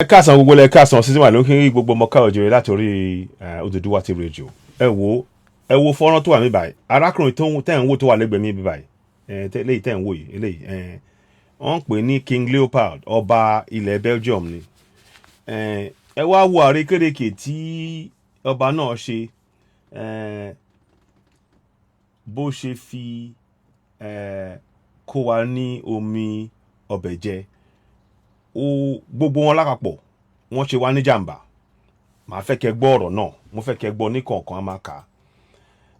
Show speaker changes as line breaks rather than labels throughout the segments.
Ẹ káàsán gbogbo ẹ káàsán sísè wà lókè gbogbo ọmọ káàrọ̀ jèrè láti orí Odùduwà TV Radio. Ẹ wo, ẹ wo fọ́nrán tó wà mí báyìí. Arákùnrin tó ń tẹ̀ ń wò tó wà lẹ́gbẹ̀ẹ́ mi báyìí, eléyìí tẹ̀ ń wò yìí, eléyìí wọ́n ń pè ní King Leopold, ọba ilẹ̀ Belgium ni. Ẹ wá wo àrékérekè tí ọba náà ṣe, bó ṣe fi kó wa ní omi ọbẹ̀ jẹ. Ó gbogbo wọn lápapọ̀, wọ́n ṣe wá ní jàǹbá. Màá fẹ́ kẹ́ gbọ́ ọ̀rọ̀ náà, mo fẹ́ kẹ́ gbọ́ ní kọ̀ọ̀kan, á máa kà á.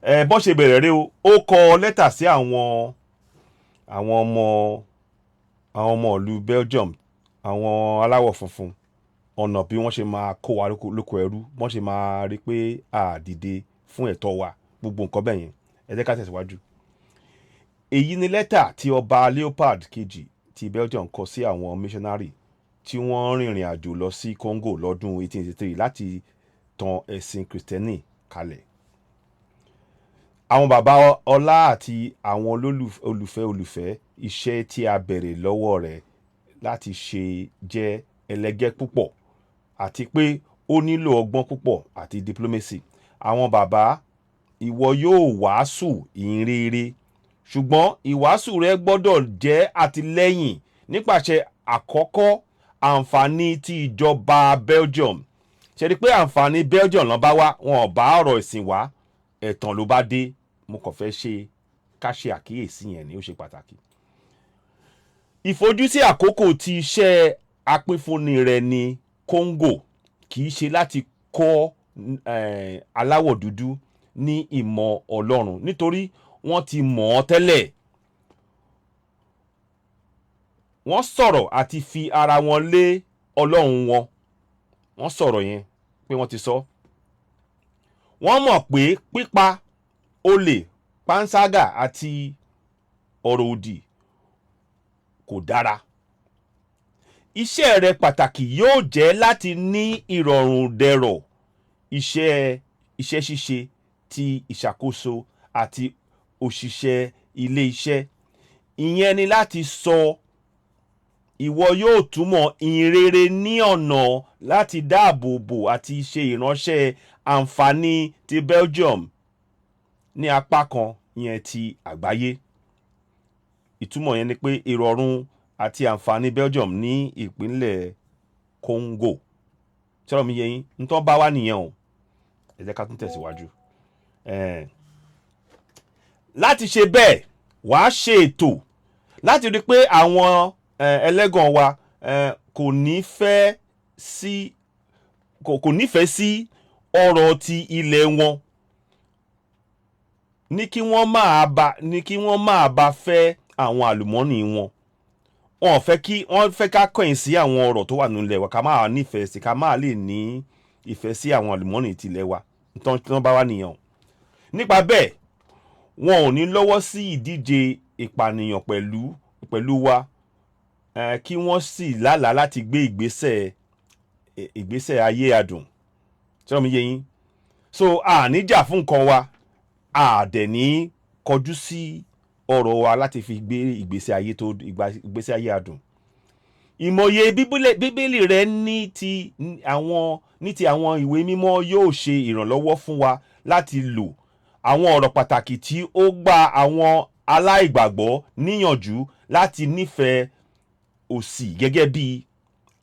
Ẹ bọ́n ṣe bẹ̀rẹ̀ rí o, ó kọ lẹ́tà sí àwọn ọmọ ìlú Belgium, àwọn aláwọ̀ funfun, ọ̀nà bí wọ́n ṣe máa kó wa lóko ẹrú, wọ́n ṣe máa rí pé a dìde fún ẹ̀tọ́ wa, gbogbo nǹkan bẹ́ẹ̀ yẹn. Ẹ jẹ́ ká tẹ̀síwájú. Èyí ni lẹ́tà tí ọba Leopold kejì ti Belgium kọ sí àwọn missionary tí wọ́n rìnrìn àjò lọ sí Congo lọ́dún 1883 láti tan ẹ̀sìn Kìrìtẹ́nì kalẹ̀. Àwọn bàbá ọlá àti àwọn olùfẹ́, iṣẹ́ tí a bẹ̀rẹ̀ lọ́wọ́ rẹ̀ láti ṣe jẹ́ ẹlẹgẹ́ púpọ̀ àti pé ó nílò ọgbọ́n púpọ̀ àti diplomacy. Àwọn bàbá, ìwọ yóò wàásù ìhìnrere, ṣùgbọ́n ìwàásù rẹ gbọ́dọ̀ jẹ́ àtìlẹ́yìn nípasẹ̀ àkọ́kọ́ àǹfààní ti ìjọba Belgium. Ṣe rí i pé àǹfààní Belgium ló bá wá, wọn ò bá ọ̀rọ̀ ìsìn wá, ẹ̀tàn ló bá dé. Mo kàn fẹ́ ṣe ká ṣe àkíyèsí yẹn ni, ó ṣe pàtàkì. Ìfojúsí àkókò ti iṣẹ́ apínfúnni rẹ̀ ní Congo kì í ṣe láti kọ́ aláwọ̀ dúdú ní ìmọ̀ Ọlọ́run, nítorí wọ́n ti mọ̀ ọ́ tẹ́lẹ̀. Wọ́n sọ̀rọ̀ àti fi ara wọn lé Ọlọ́run wọn. Wọ́n sọ̀rọ̀ yẹn pé wọ́n ti sọ. Wọ́n mọ̀ pé pípa, olè, panṣágà àti ọ̀rọ̀ òdì kò dára. Iṣẹ́ rẹ̀ pàtàkì yóò jẹ́ láti ní ìrọ̀rùn dẹ̀rọ̀ iṣẹ́ ṣíṣe ti ìṣàkóso àti òṣìṣẹ́ ilé iṣẹ́. Ìyẹn ni láti sọ, ìwọ yóò túmọ̀ ìhìnrere ní ọ̀nà láti dáàbò bò àti ṣe ìránṣẹ́ àǹfààní ti Belgium ní apá kan yẹn ti àgbáyé. Ìtumọ̀ yẹn ni pé ìrọ̀rùn àti àǹfààní Belgium ní ìpínlẹ̀ Congo. Sọ̀rọ̀ mi yé yín? N tó bá wá nìyẹn o. Ẹ jẹ́ ká tún tẹ̀síwájú. Láti ṣe bẹ́ẹ̀, wàá ṣe ètò láti rí i pé àwọn ẹlẹ́gàn wa kò nífẹ̀ẹ́ sí ọrọ̀ ti ilẹ̀ wọn, ní kí wọ́n máa bá fẹ́ àwọn àlùmọ́nì wọn. Wọn fẹ́ kí wọ́n fẹ́ ká kọ̀yìn sí àwọn ọrọ̀ tó wà nílẹ̀ wa, ká máa nífẹ̀ẹ́ sí, ká máa lè ní ìfẹ́ sí àwọn àlùmọ́nì tilẹ̀ wa tán bá wà nìyẹn o. Nípa bẹ́ẹ̀, wọn ò ní lọ́wọ́ sí ìdíje ìpànìyàn pẹ̀lú wa, kí wọ́n sì lálàá láti gbé ìgbésẹ̀ ayé adùn. Ṣé mi yé yín? So a ní jà fún nǹkan wa, a dẹ̀ ní kọjú sí ọ̀rọ̀ wa láti fi gbé ìgbésẹ̀ ayé tó ìgbésẹ̀ ayé adùn. Ìmọ̀ye Bíbélì rẹ ní ti àwọn ìwé mímọ́ yóò ṣe ìrànlọ́wọ́ fún wa láti lò àwọn ọ̀rọ̀ pàtàkì tí ó gba àwọn aláìgbàgbọ́ níyànjú láti nífẹ̀ẹ́ òṣì gẹ́gẹ́ bí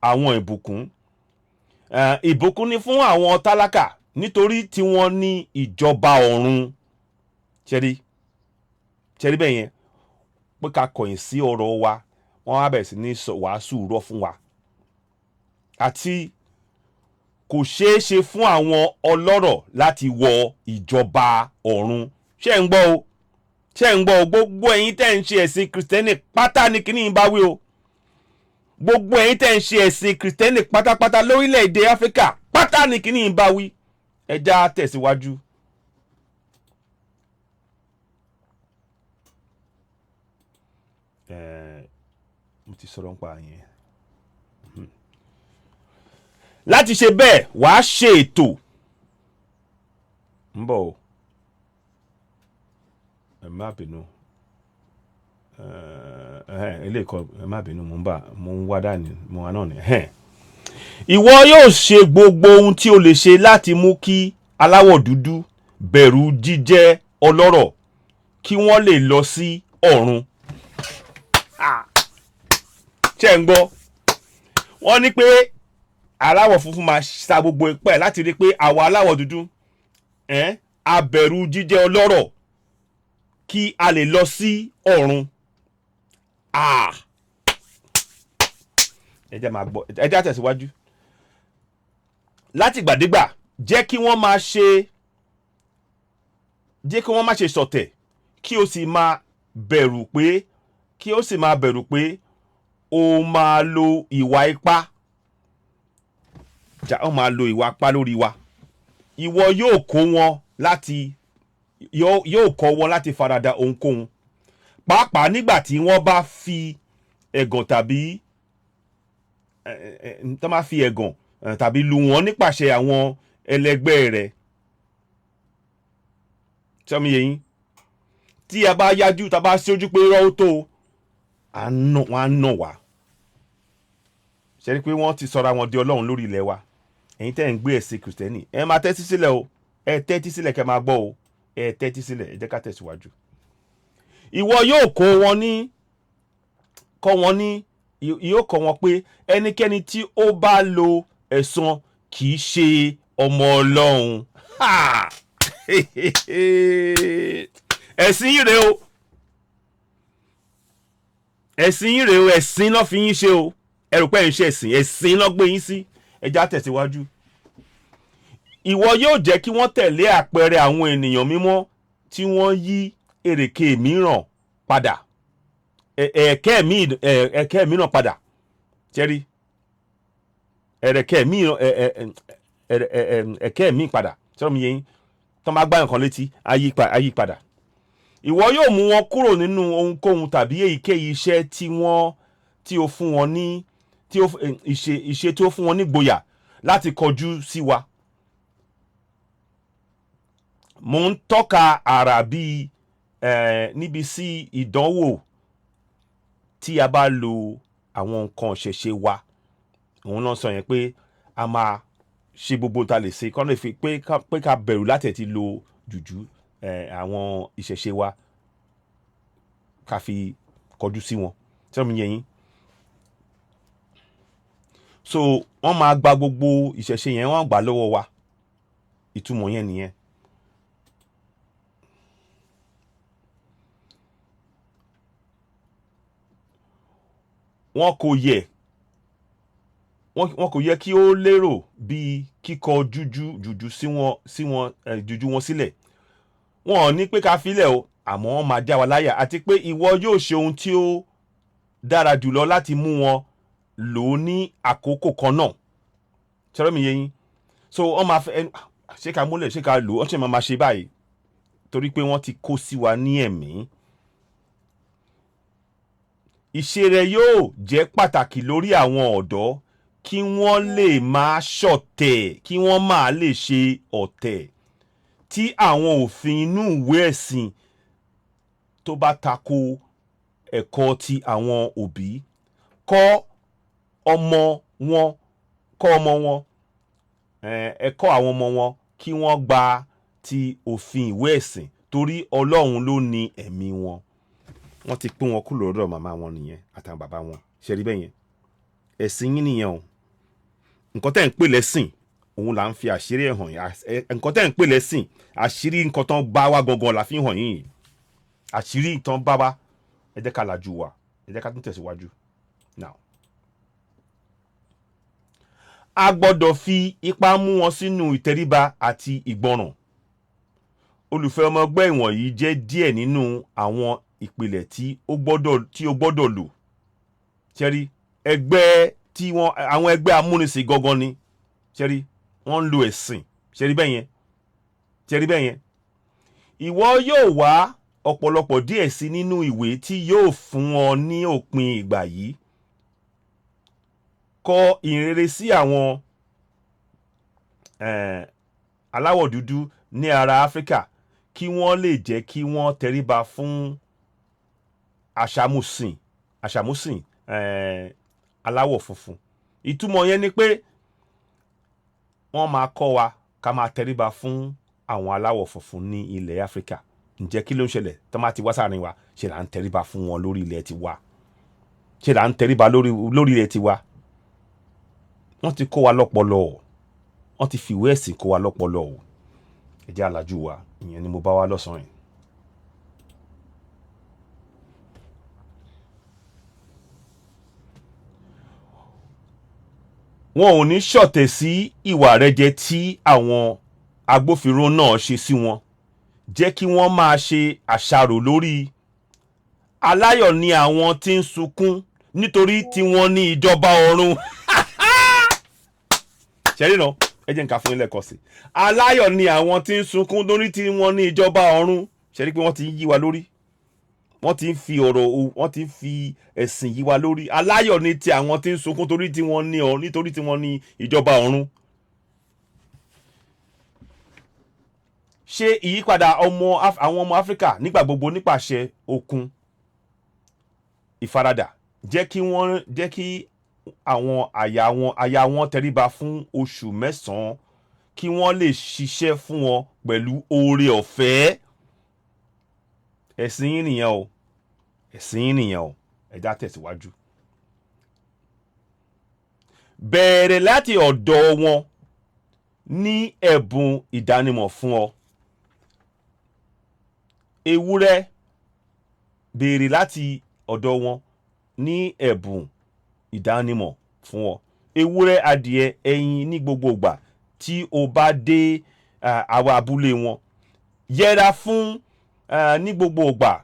àwọn ìbùkún. Ìbùkún ni fún àwọn tálákà, nítorí tí wọ́n ní ìjọba ọ̀run. Ṣẹ́rí ṣẹ́rí bẹ́ẹ̀ yẹn pé ká kọ̀yìn sí ọ̀rọ̀ wa, wọ́n á bẹ̀rẹ̀ sí ní sọ wàásù rọ́ fún wa. Àti kò ṣeé ṣe fún àwọn ọlọ́rọ̀ láti wọ ìjọba ọ̀run. Ṣé ń gbọ́ o? Ṣé ń gbọ́ o? Gbogbo ẹ̀yin tẹ́ ń ṣe ẹ̀sìn Kìrìtẹ́nì pátá ni kíní bá wí o. Gbogbo ẹ̀yin tẹ́ ń ṣe ẹ̀sìn Kìrìtẹ́nì pátápátá lórílẹ̀‐èdè Áfíríkà pátá ni kíní bá wí. Ẹ já tẹ̀síwájú. Mo ti sọ̀rọ̀ nípa yẹn. Láti ṣe bẹ́ẹ̀, wàá ṣe ètò. Ń bọ̀ o, ẹ má bínú. Eléyìí kọ́, ẹ má bínú, mo ń bà mo ń wá dání mo wá náà ni. Ìwọ yóò ṣe gbogbo ohun tí o lè ṣe láti mú kí aláwọ̀ dúdú bẹ̀rù jíjẹ́ ọlọ́rọ̀ kí wọ́n lè lọ sí ọ̀run. Ah. Ṣé ń gbọ́? Wọ́n ní pé aláwọ̀ funfun máa sa gbogbo ipá ẹ̀ láti rí pé àwa aláwọ̀ dúdú a bẹ̀rù jíjẹ́ ọlọ́rọ̀ kí a lè lọ sí ọ̀run. Ah. Ẹ jẹ́ máa gbọ́, ẹ jẹ́ á tẹ̀síwájú. Látìgbàdégbà, jẹ́ kí wọ́n má ṣe ṣọ̀tẹ̀, kí o sì máa bẹ̀rù pé o máa lo ìwà ipá ó máa lo ìwà ipá lórí wa. Ìwọ yóò kọ́ wọn láti farada ohunkóhun, pàápàá nígbà tí wọ́n bá fi ẹ̀gàn tàbí tó máa fi ẹ̀gàn tàbí lù wọ́n nípasẹ̀ àwọn ẹlẹgbẹ́ rẹ̀. Sọmi yẹn, tí a bá yájú, tá a bá ṣojú pé irọ́ ó tó o, wọ́n á nà wá. Ṣe rí pé wọ́n ti sọra wọn di ọlọ́run lórí ilẹ̀ wa? Ẹ̀yin tẹ́ ń gbé ẹ̀sìn Kìrìsìtẹ́nì, ẹ máa tẹ́tí sílẹ̀ o. Ẹ tẹ́tí sílẹ̀ kẹ́ máa gbọ́ o. Ẹ tẹ́tí sílẹ̀, ẹ jẹ́ ká tẹ̀síwájú. Ìwọ yóò kó wọn ní kọ́ wọn ní yóò kọ́ wọn pé ẹnikẹ́ni tí ó bá lo ẹ̀san kì í ṣe ọmọ Ọlọ́run. Ha! Ẹ̀sìn yìí rèé o, ẹ̀sìn yìí rèé o. Ẹ̀sìn náà fi yín ṣe o. Ẹ rò pé ẹ̀ ń ṣe ẹ̀sìn, ẹ̀sìn náà gbé yín sí. Ẹ já tẹ̀síwájú. Ìwọ yóò jẹ́ kí wọ́n tẹ̀lé àpẹẹrẹ àwọn ènìyàn mímọ́ tí wọ́n yí èrèké mìíràn padà, ẹ̀ẹ̀kẹ́ mìíràn padà. Ṣẹ́rí ẹ̀rẹ̀kẹ́ mìíràn, ẹ̀kẹ́ mi padà sọ́rọ̀ mi yẹn tó máa gbá nǹkan létí, á yí padà. Ìwọ yóò mú wọn kúrò nínú ohunkóhun tàbí èyíkéyìí iṣẹ́ tí wọ́n tí ó fún wọn ní tí ó ìṣe tí ó fún wọn ní gboyà láti kọjú sí wa. Mo ń tọ́ka àrà bíi níbi sí ìdánwò tí a bá lo àwọn nǹkan ṣẹ̀ṣẹ̀ wa. Òun náà sọ yẹn pé a máa ṣe gbogbo ta lè ṣe kọ́ lè fi pé ká bẹ̀rù láti ẹ̀ ti lo jùjú, àwọn ìṣẹ̀ṣe wa, ká fi kọjú sí wọn. Tí wọ́n mi yẹ yín, so wọ́n máa gba gbogbo ìṣẹ̀ṣe yẹn, wọ́n gbà lọ́wọ́ wa. Ìtumọ̀ yẹn nìyẹn. Wọn kò yẹ kí ó lérò bí kíkọ jújú jùjú sí wọn jújú wọn sílẹ̀. Wọn ò ní pé ká filẹ̀ o, àmọ́ wọ́n máa já wa láyà, àti pé ìwọ yóò ṣe ohun tí ó dára jùlọ láti mú wọn lò ó ní àkókò kan náà. Ṣọlá mi yé yín? So wọ́n máa fẹ́ ṣé ká múlẹ̀, ṣé ká lò ó, ṣé máa ṣe báyìí, torí pé wọ́n ti kó sí wa ní ẹ̀mí. Ìṣe rẹ yóò jẹ́ pàtàkì lórí àwọn ọ̀dọ́ kí wọ́n lè máa ṣọ̀tẹ̀, kí wọ́n máa lè ṣe ọ̀tẹ̀ tí àwọn òfin inú ìwé ẹ̀sìn tó bá tako ẹ̀kọ́ ti àwọn òbí. Kọ́ ọmọ wọn, ẹ kọ́ àwọn ọmọ wọn kí wọ́n gba ti òfin ìwé ẹ̀sìn, torí Ọlọ́run ló ní ẹ̀mí wọn. Wọ́n ti pín wọn kúrò lọ́dọ̀ màmá wọn nìyẹn àtàwọn bàbá wọn. Ṣe rí bẹ́ẹ̀ yẹn? Ẹ̀sìn yín nìyẹn o. Nǹkan tẹ́ ń pè lẹ́sìn, òun là ń fi àṣírí ẹ̀ hàn yín. Nǹkan tẹ́ ń pè lẹ́sìn, àṣírí nǹkan tán bá wá gangan la fi hàn yín yìí. Àṣírí tán bá wá. Ẹ jẹ́ ká lajú wa, ẹ jẹ́ ká tún tẹ̀síwájú now. A gbọ́dọ̀ fi ipá mú wọn sínú ìtẹríba àti ìgbọràn. Olùfẹ́ ọmọ ẹgbẹ́, ìwọ̀nyí jẹ́ díẹ̀ nínú àwọn ìpìlẹ̀ tí ó gbọ́dọ̀ lò. Ṣẹ́rí ẹgbẹ́ tí wọ́n, àwọn ẹgbẹ́ amúnisìn gangan ni. Ṣẹ́rí wọ́n ń lo ẹ̀sìn. Ṣẹ́rí bẹ́ẹ̀ yẹn? Ṣẹ́rí bẹ́ẹ̀ yẹn? Ìwọ yóò wá ọ̀pọ̀lọpọ̀ díẹ̀ sí nínú ìwé tí yóò fún ọ ní òpin ìgbà yìí. Kọ ìhìnrere sí àwọn aláwọ̀ dúdú ní ara Áfíríkà kí wọ́n lè jẹ́ kí wọ́n tẹríba fún àṣàmùsìn aláwọ̀ funfun. Ìtumọ̀ yẹn ni pé wọ́n máa kọ́ wa ká máa tẹríba fún àwọn aláwọ̀ funfun ní ilẹ̀ Áfíríkà. Ǹjẹ́ kí ló ń ṣẹlẹ̀ tó máa ti wá sáàrin wa? Ṣe là ń tẹríba fún wọn lórí ilẹ̀ tiwa? Ṣe là ń tẹríba lórí ilẹ̀ tiwa? Wọ́n ti kó wa lọ́pọlọ, wọ́n ti fìwé ẹ̀sìn kó wa lọ́pọlọ o. Ẹ jẹ́ àlàjú wa. Ìyẹn ni mo bá wa lọ́sàn-án yìí. Wọn ò ní ṣọ̀tẹ̀ sí ìwà rẹ̀jẹ tí àwọn agbófinró náà ṣe sí wọn. Jẹ́ kí wọ́n máa ṣe àṣàrò lórí. Aláyọ̀ ni àwọn tí ń sunkún, nítorí tí wọ́n ní ìjọba ọ̀run. Ṣẹ́rí náà, ẹ jẹ́ nǹkan fún ilé ẹ̀kọ́ sí. Aláyọ̀ ni àwọn tí ń sunkún lórí tí wọ́n ní ìjọba ọ̀run. Ṣẹ́rí pé wọ́n ti ń yí wa lórí, wọ́n ti ń fi ọ̀rọ̀, wọ́n ti ń fi ẹ̀sìn yí wa lórí. Aláyọ̀ ni ti àwọn tí ń sunkún torí tí wọ́n ní ọ nítorí tí wọ́n ní ìjọba ọ̀run. Ṣe ìyípadà àwọn ọmọ Áfíríkà nígbà gbogbo nípasẹ̀ okun ìfaradà. Jẹ́ kí àwọn àyà wọn tẹríba fún oṣù 9 kí wọ́n lè ṣiṣẹ́ fún wọn pẹ̀lú oore ọ̀fẹ́. Ẹ̀sìn yín nìyẹn o, ẹ̀sìn yín nìyẹn o. Ẹ já tẹ̀síwájú. Bẹ̀rẹ̀ láti ọ̀dọ̀ wọn ní ẹ̀bùn ìdánimọ̀ fún ọ. Ewúrẹ́, béèrè láti ọ̀dọ̀ wọn ní ẹ̀bùn ìdánimọ̀ fún ọ. Ewúrẹ́, adìẹ, ẹyin ní gbogbo ìgbà tí o bá dé àwọn abúlé wọn. Yẹra fún ní gbogbo ìgbà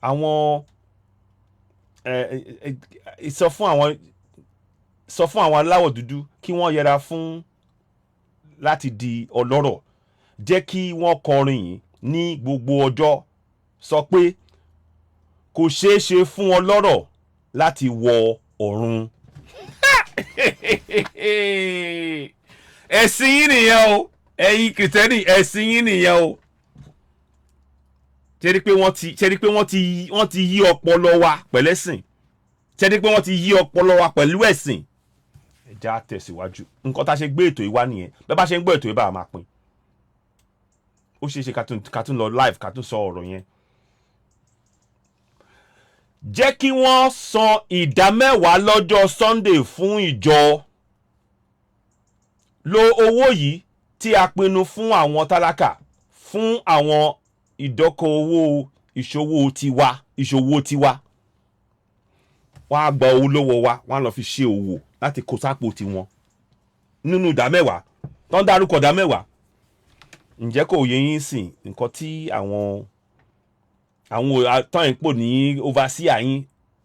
àwọn sọ fún àwọn aláwọ̀ dúdú kí wọ́n yẹra fún láti di ọlọ́rọ̀. Jẹ́ kí wọ́n kọrin yìí ní gbogbo ọjọ́. Sọ pé kò ṣeé ṣe fún ọlọ́rọ̀ láti wọ ọ̀run. Ẹ̀sìn yín nìyẹn o. Ẹ̀yin Kìrìtẹ́nì, ẹ̀sìn yín nìyẹn o. Ṣe rí pé wọ́n ti yí ọpọlọ wa pẹ̀lẹ́sìn? Ṣe rí pé wọ́n ti yí ọpọlọ wa pẹ̀lú ẹ̀sìn? Ẹ já tẹ̀síwájú. Nǹkan tá a ṣe gbé ètò yìí wá nìyẹn. Bẹ́ẹ̀ bá ṣe ń gbọ́ ètò yìí, bá a máa pín. Ó ṣeé ṣe ká tún lọ live, ká tún sọ ọ̀rọ̀ yẹn. Jẹ́ kí wọ́n san 10% lọ́jọ́ Sunday fún ìjọ. Lo owó yìí tí a pinnu fún àwọn tálákà fún àwọn ìdókòwò ìṣòwò tiwa. Wọ́n á gba owó lọ́wọ́ wa, wọ́n á lọ fi ṣe òwò láti kó sápò tiwọn nínú 10% tó ń dárúkọ 10%. Ǹjẹ́ kò yé yín sìn nǹkan tí àwọn tán ń pò ní overseer yín,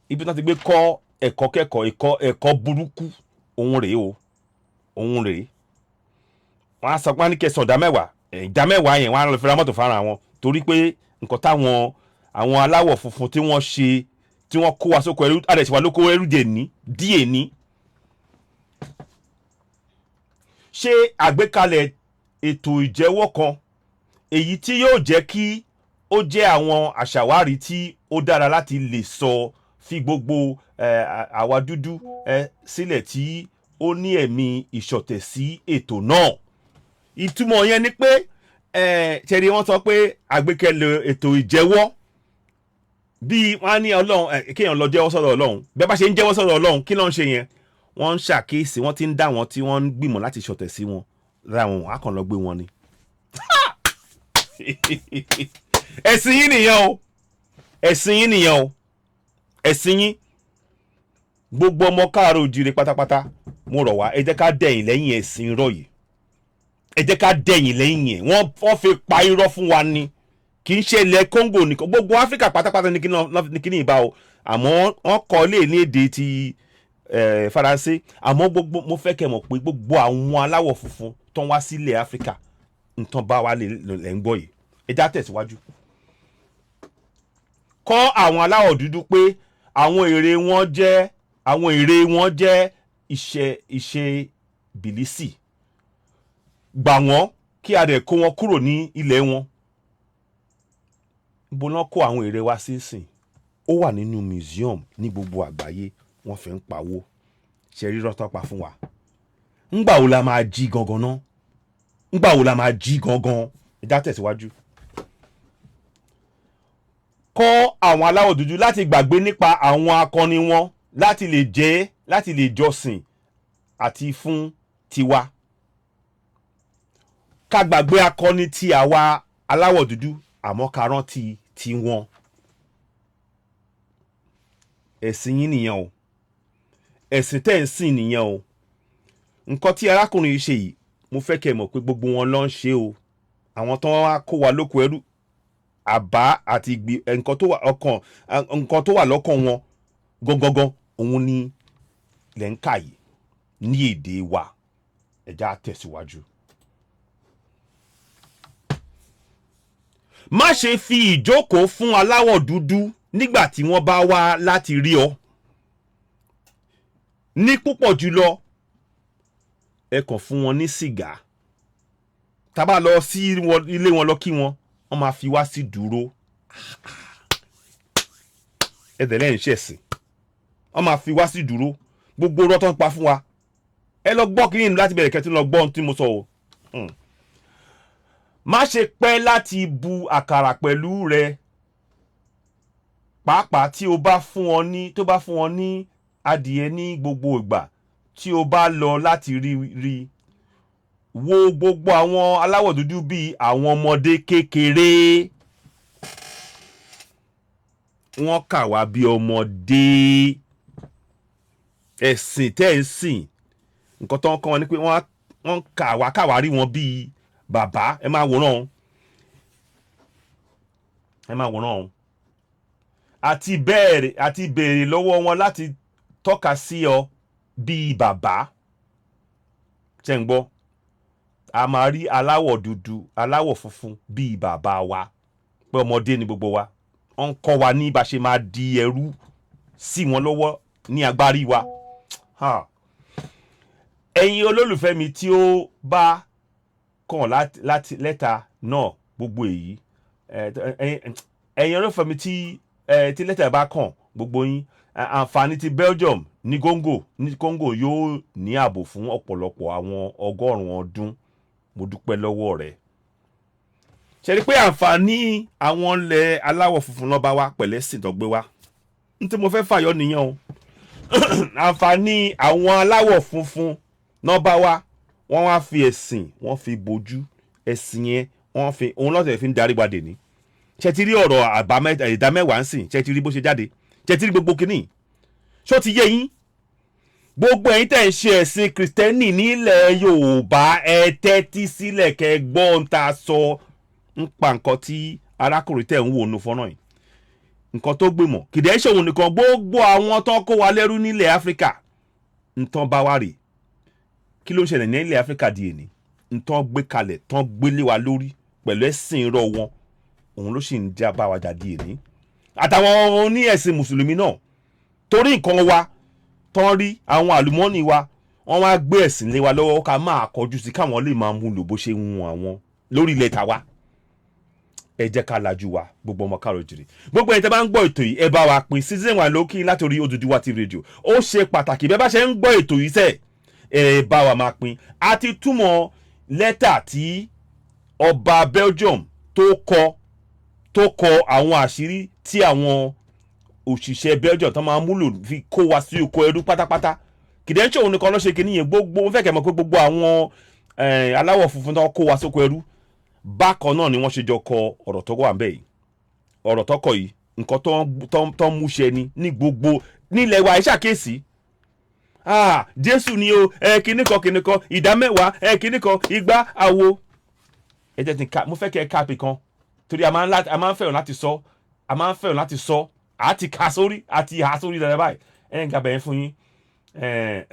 ibi tí wọ́n ti gbé kọ́ ẹ̀kọ́ kẹ́kọ̀ọ́, ẹ̀kọ́ burúkú? Òun rèé o, òun rèé. Wọ́n á sọ pé wọ́n á ní kẹsàn 10%. 10% yẹn, wọ́n á lọ fi ra mọ́tò fara wọn, torí pé nǹkan táwọn àwọn aláwọ̀ funfun tí wọ́n ṣe, tí wọ́n kó wa sóko ẹrú, àdẹ̀sí wa lóko ẹrú dè ní díẹ̀ ní. Ṣe àgbékalẹ̀ ètò ìjẹ́wọ́ kan èyí tí yóò jẹ́ kí ó jẹ́ àwọn àṣàwárí tí ó dára láti lè sọ fi gbogbo àwa dúdú sílẹ̀ tí ó ní ẹ̀mí ìṣọ̀tẹ̀ sí ètò náà. Ìtumọ̀ yẹn ni pé ṣẹ́ni wọ́n sọ pé àgbékalẹ̀ ètò ìjẹ́wọ́, bí wọ́n á ní Ọlọ́run, kéèyàn lọ jẹ́wọ́ sọ́dọ̀ Ọlọ́run. Bẹ́ẹ̀ bá ṣe ń jẹ́wọ́ sọ́dọ̀ Ọlọ́run, kí ló ń ṣe yẹn? Wọ́n ń ṣàkíyèsí, wọ́n ti ń dá wọn tí wọ́n ń gbìmọ̀ láti ṣọ̀tẹ̀ sí wọn lára wọn, á kàn lọ gbé wọn ni. Ẹ̀sìn yín nìyẹn o, ẹ̀sìn yín nìyẹn o, ẹ̀sìn yín. Gbogbo ọmọ káàárọ̀ òjìrè pátápátá, mo rọ̀ wá, ẹ jẹ́ ká dẹ̀yìn lẹ́yìn ẹ̀sìn irọ́ yìí. Ẹ jẹ́ ká dẹ̀yìn lẹ́yìn ẹ̀. Wọ́n fi pa irọ́ fún wa ni. Kì í ṣe ilẹ̀ Congo nìkan, gbogbo Áfíríkà pátápátá ní kíní ìbá o. Àmọ́ wọ́n kọ́ lé ní èdè ti Faransé. Àmọ́ gbogbo, mo fẹ́ kẹ́ mọ̀ pé gbogbo àwọn aláwọ̀ funfun tó ń wá sílẹ̀ Áfíríkà, nǹkan bá wa lè lẹ́ ń gbọ́ yìí. Ẹ já tẹ̀síwájú. Kọ́ àwọn aláwọ̀ dúdú pé àwọn èrè wọn jẹ́ ìṣe bìlísì. Gbà wọ́n kí a dẹ̀ kó wọn kúrò ní ilẹ̀ wọn. Bó náà kó àwọn èrè wa sínsìn, ó wà nínú museum ní gbogbo àgbáyé, wọ́n fi ń pawó. Ṣe rí rọ́tọ́ pa fún wa? Ńgbà wo la máa jí gangan ná? Ńgbà wo la máa jí gangan? Ẹ já tẹ̀síwájú. Kọ́ àwọn aláwọ̀ dúdú láti gbàgbé nípa àwọn akọni wọn láti lè jẹ́, láti lè jọ́sìn àti fún tiwa. Ká gbàgbé akọni ti àwa aláwọ̀ dúdú, àmọ́ ká rántí tiwọn. Ẹ̀sìn yín nìyẹn o, ẹ̀sìn tẹ́ ń sìn nìyẹn o. Nǹkan tí arákùnrin yìí ṣe yìí, mo fẹ́ kẹ́ ẹ mọ̀ pé gbogbo wọn ló ń ṣe o. Àwọn tó wá kó wa lóko ẹrú, àbá àti ìgbì, nǹkan tó wà ọkàn, nǹkan tó wà lọ́kàn wọn gangan, òun ni lẹ́ ń kà yìí ní èdè wa. Ẹ já tẹ̀síwájú. Má ṣe fi ìjókòó fún aláwọ̀ dúdú nígbà tí wọ́n bá wá láti rí ọ. Ní púpọ̀ jùlọ, ẹ kàn fún wọn ní sìgá. Tá a bá lọ sí ilé wọn lọ kí wọn, wọ́n máa fi wá sí dúró. Ẹ tẹ̀lé ń ṣẹ̀sìn. Wọ́n máa fi wá sí dúró. Gbogbo ọ̀rọ̀ tó ń pa fún wa. Ẹ lọ gbọ́ kí nínú láti bẹ̀rẹ̀ kẹ́tí lọ gbọ́ ohun tí mo sọ o. Má ṣe pẹ́ láti bu àkàrà pẹ̀lú rẹ, pàápàá tí o bá fún ọ ní, tó bá fún ọ ní adìẹ ní gbogbo ìgbà tí o bá lọ láti rí rí. Wo gbogbo àwọn aláwọ̀ dúdú bíi àwọn ọmọdé kékeré. Wọ́n kà wá bí ọmọdé. Ẹ̀sìn tẹ́ ń sìn, nǹkan tó ń kọ́ wọn ni pé wọ́n kà wá rí wọn bíi bàbá. Ẹ máa wòran o, ẹ máa wòran o. Àti béèrè lọ́wọ́ wọn láti tọ́ka sí ọ bíi bàbá. Ṣé ń gbọ́? A máa rí aláwọ̀ dúdú, aláwọ̀ funfun bíi bàbá wa, pé ọmọdé ni gbogbo wa. Wọ́n ń kọ́ wa ní bá ṣe máa di ẹrú sí wọn lọ́wọ́ ní agbárí wa. Ẹ̀yin olólùfẹ́ mi tí ó bá kàn láti lẹ́tà náà gbogbo èyí, ẹ̀yin olólùfẹ́ mi tí lẹ́tà bá kàn gbogbo yín, àǹfààní ti Belgium ní Congo yóò ní ààbò fún ọ̀pọ̀lọpọ̀ àwọn ọgọ́rùn-ún ọdún. Mo dúpẹ́ lọ́wọ́ rẹ̀. Ṣe rí pé àǹfààní àwọn ilẹ̀ aláwọ̀ funfun ló bá wá pẹ̀lẹ́ sìn tó gbé wá? N tí mo fẹ́ fàyọ nìyẹn o. Àǹfààní àwọn aláwọ̀ funfun náà bá wá, wọ́n wá fi ẹ̀sìn, wọ́n fi bojú ẹ̀sìn yẹn, wọ́n fi òun lọ́sẹ̀ fi ń darí wa dèní. Ṣe ti rí ọ̀rọ̀ àbámẹ́ta ìdá mẹ́wàá ń sìn? Ṣe ti rí bó ṣe jáde? Ṣe ti rí gbogbo kínní? Ṣó ti yé yín? Gbogbo ẹ̀yin tẹ̀ ń ṣe ẹ̀sìn Kìrìtẹ́nì nílẹ̀ Yorùbá, ẹ tẹ́tí sílẹ̀ kẹ́ gbọ́ ohun tá a sọ ń pa nǹkan tí arákùnrin tẹ̀ ń wò nù fọ́nrán yìí, nǹkan tó gbìmọ̀ kìdẹ́ ṣòwò nìkan. Gbogbo àwọn tó kó wa lẹ́rú nílẹ̀ Áfíríkà, ntàn bá wa rè. Kí ló ń ṣẹlẹ̀ nílẹ̀ Áfíríkà di èní? Ntàn gbé kalẹ̀, tán gbélé wa lórí pẹ̀lú ẹ̀sìn irọ́ wọn, òun ló sì ń já bá wa jà di èní, àtàwọn oní ẹ̀sìn mùsùlùmí náà. Torí nǹkan wa tán rí, àwọn àlùmọ́ọ́nì wa, wọ́n wá gbé ẹ̀sìn lé wa lọ́wọ́ ká máa kọjú sí káwọn lè máa mú lò bó ṣe ń wọ̀n àwọn lórí ilẹ̀ tàwa. Ẹ jẹ́ ká lajú wa, gbogbo ọmọ káàrọ̀ jìrì, gbogbo ẹ̀yin tẹ́ bá ń gbọ́ ètò yìí, ẹ bá wa pín. Season one lókì látòrí Odùduwà TV Radio. Ó ṣe pàtàkì, bẹ́ẹ̀ bá ṣe ń gbọ́ ètò yìí sẹ́, ẹ bá wa máa pín. A ti túmọ̀ lẹ́tà tí ọba Belgium tó kọ àwọn àṣírí tí àwọn òṣìṣẹ́ Belgium tó máa ń múlò fi kó wa sí oko ẹrú pátápátá. Kìdẹ́ńṣẹ́ òun nìkan ló ṣe kínní yẹn. Gbogbo wọn fẹ́ kẹ́ mọ̀ pé gbogbo àwọn aláwọ̀ funfun tó kó wa sóko ẹrú, bákan náà ni wọ́n ṣe jọ kọ ọ̀rọ̀ tó wà ńbẹ̀ yìí. Ọ̀rọ̀ tó kọ yìí, nǹkan tó ń múṣẹ ni ní gbogbo nílẹ̀ wa. Ẹ ṣàkíyèsí. Ah, Jésù ni o, ẹ kíní kan kíní kan, ìdá mẹ́wàá, ẹ kíní kan, igba àwo. Ẹ jẹ́ ti ká, mo fẹ́ kẹ́ ẹ káàpì kan, torí a máa ń fẹ́ràn láti sọ, a máa ń fẹ́ràn láti sọ, a ti ka sórí, a ti há sórí dáadáa báyìí. Ẹ ń gabẹ̀ yẹn fún yín. Ẹ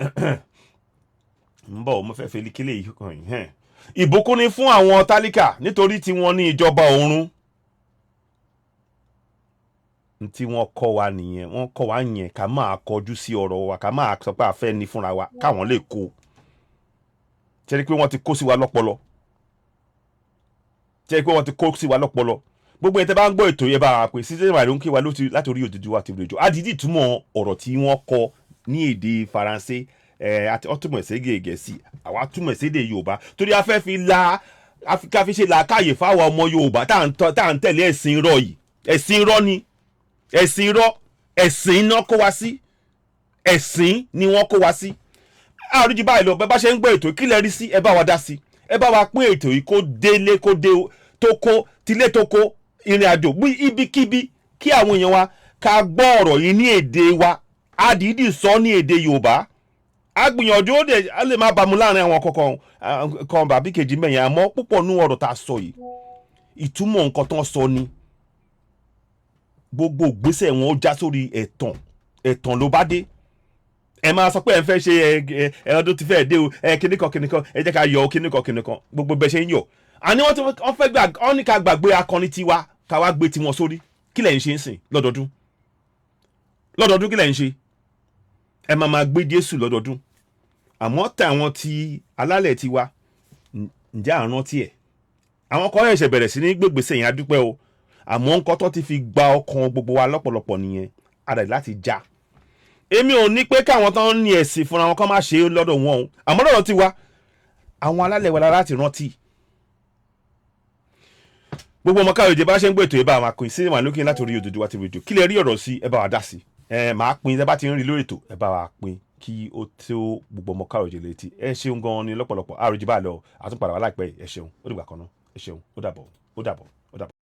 ń bọ̀, mo fẹ́ fi kílè yìí kàn yín hẹ́n. Ìbùkún ni fún àwọn tálíkà, nítorí tí wọ́n ní ìjọba ọ̀run. N tí wọ́n kọ́ wa nìyẹn. Wọ́n kọ́ wa yẹn ká máa kọjú sí ọ̀rọ̀ wa, ká máa sọ pé a fẹ́ ní fúnra wa, káwọn lè kó. Ṣe ni pé wọ́n ti kó sí wa lọ́pọlọ? Ṣe ni pé wọ́n ti kó sí wa lọ́pọlọ? Gbogbo ẹ̀ tẹ́ bá ń gbọ́ ètò yẹn, bá wa pé season one ló ń kí wa láti orí Odùduwà TV Radio. Àdìdì túmọ̀ ọ̀rọ̀ tí wọ́n kọ ní èdè Faransé. Ẹ àti ọ túmọ̀ sí èdè Gẹ̀ẹ́sì, àwa túmọ̀ sí èdè Yorùbá torí a fẹ́ fi la ká fi ṣe làákàyè fáwọn ọmọ Yorùbá tá à ń tẹ̀lé ẹ̀sìn irọ́ yìí. Ẹ̀sìn irọ́ ni, ẹ̀sìn irọ́, ẹ̀sìn iná kó wa sí, ẹ̀sìn ni wọ́n kó wa sí. Àrùjù báyìí lọ. Bẹ́ẹ̀ bá ṣe ń gbọ́ ètò, kí lẹ rí sí? Ẹ bá wa dá sí, ẹ bá wa pín ètò yìí kó délé, kó dé tó kó tilé tó kó ìrìn àjò bí ibikíbi, kí àwọn èèyàn wa ká gbọ́ ọ̀rọ̀ yìí ní èdè wa. Àdìídì sọ ní èdè Yorùbá. A gbìyànjú, ó dẹ̀ á lè má bámu láàrin àwọn kọ̀ọ̀kan kan bàbí kejì mẹ́yìn, àmọ́ púpọ̀ nú ọ̀rọ̀ tá a sọ yìí, ìtumọ̀ nǹkan tó ń sọ ni. Gbogbo ìgbésẹ̀ wọn, ó já sórí ẹ̀tàn, ẹ̀tàn ló bá dé. Ẹ máa sọ pé ẹ fẹ́ ṣe ẹ ẹ ọdún tí fẹ́ẹ́ dé o, ẹ kíníkan kíníkan, ẹ jẹ́ ká yọ kíníkan kíníkan. Gbogbo bẹ́ẹ̀ ṣe ń yọ̀, àní wọ́n ti wọ́n fẹ́ gbà wọ́n ní ká gbàgbé akọni tiwa, ká wá gbé tiwọn sórí. Kí lẹ̀ ń ṣe ń sìn lọ́dọọdún lọ́dọọdún? Kí lẹ̀ ń ṣe? Ẹ máa máa gbé Jésù lọ́dọọdún, àmọ́ tàwọn ti alálẹ̀ tiwa, ǹjẹ́ à ń rántí ẹ̀? Àwọn kan ṣẹ̀ṣẹ̀ bẹ̀rẹ̀ sí ní gbègbèsè yẹn, adúpẹ́ o, àmọ́ nǹkan tó ti fi gba ọkàn gbogbo wa lọ́pọ̀lọpọ̀ nìyẹn, ara láti já. Èmi ò ní pé káwọn tó ń ní ẹ̀sìn fúnra wọn kọ́ máa ṣe é lọ́dọ̀ wọn o, àmọ́ lọ́dọ̀ tiwa, àwọn alálẹ̀ wa láti rántí. Gbogbo ọmọ káyọ̀dé, bá ṣe ń gbé ètò, ẹ bá wa pín sí wà lókè láti orí Odùduwà TV rédíò. Kí lè rí ọ̀rọ̀ sí? Ẹ bá wa dá sí. Ẹ máa pín, ẹ bá ti ń rí lórí ètò, ẹ bá wa pín kí ó tó gbogbo ọmọ káyọ̀dé létí. Ẹ ṣeun gan ni lọ́pọ̀lọpọ̀. Àròjì bá lọ, àtúnpadà wà láìpẹ́. Ẹ ṣeun, ó dìgbà kan náà. Ẹ ṣeun, ó dàbọ̀, ó dàbọ̀, ó dàbọ̀.